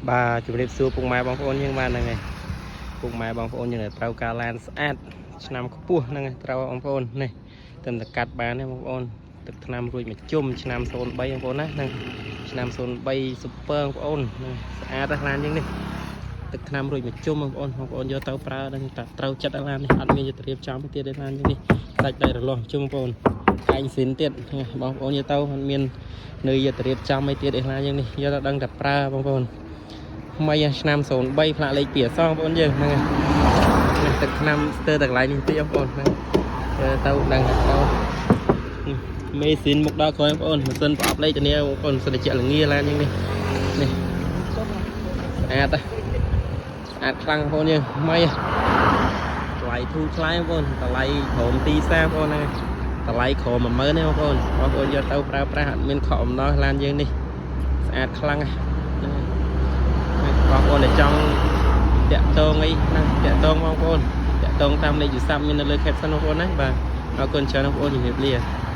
បាទជម្រាបសួរពុកម៉ែបងប្អូនយើងបាទហ្នឹងហើយពុកម៉ែបងប្អូនយើងដែលត្រូវការឡានស្អាតឆ្នាំខ្ពស់ហ្នឹងហើយត្រូវបងប្អូននេះតែតែកាត់បានទេបងប្អូនទឹកថ្នាំរួចមួយជុំឆ្នាំ03បងប្អូនណាហ្នឹងឆ្នាំ03 super បងប្អូនហ្នឹងស្អាតណាស់ឡានយើងនេះទឹកថ្នាំរួចមួយជុំបងប្អូនបងប្អូនយកទៅប្រើដឹងតែត្រូវចិត្តឡាននេះអត់មានយុទ្ធរៀបចំទៀតទេឡានយើងនេះសាច់ដៃរលាស់ជុំបងប្អូនកែងស៊ីនទៀតហ្នឹងបងប្អូនយកទៅអត់មាននៅយុទ្ធរៀបចំអីទៀតទេឡានយើងនេះយកទៅដឹងតែប្រើបងប្អូន ថ្មីឆ្នាំ03ផ្លាកលេខ2អសងបងប្អូនយើងហ្នឹងហើយនេះទឹកថ្នាំស្ទើរតែកន្លែងនេះតិចបងប្អូនហ្នឹងទៅដឹងតែទៅមេស៊ីនមុខដល់ក្រោយបងប្អូនម៉ាស៊ីនប្រអប់លេខធានាបងប្អូនសិនតែជាលងាឡានយើងនេះនេះស្អាតណាស់ស្អាតខ្លាំងបងប្អូនយើងថ្មីថ្លៃធូរថ្លៃបងប្អូនតម្លៃក្រោមទីផ្សារបងប្អូនហ្នឹងតម្លៃក្រោម10000ទេបងប្អូនបងប្អូនយកទៅប្រើប្រាស់អត់មានខកអំណោយឡានយើងនេះស្អាតខ្លាំងណាស់ហ្នឹងហើយ បងប្អូនដែលចង់តាក់ទងអីណាតាក់ទងបងប្អូនតាក់ទងតាមលេខទូរស័ព្ទមាននៅលើ caption បងប្អូនណាបាទអរគុណច្រើនបងប្អូនជំរាបលា។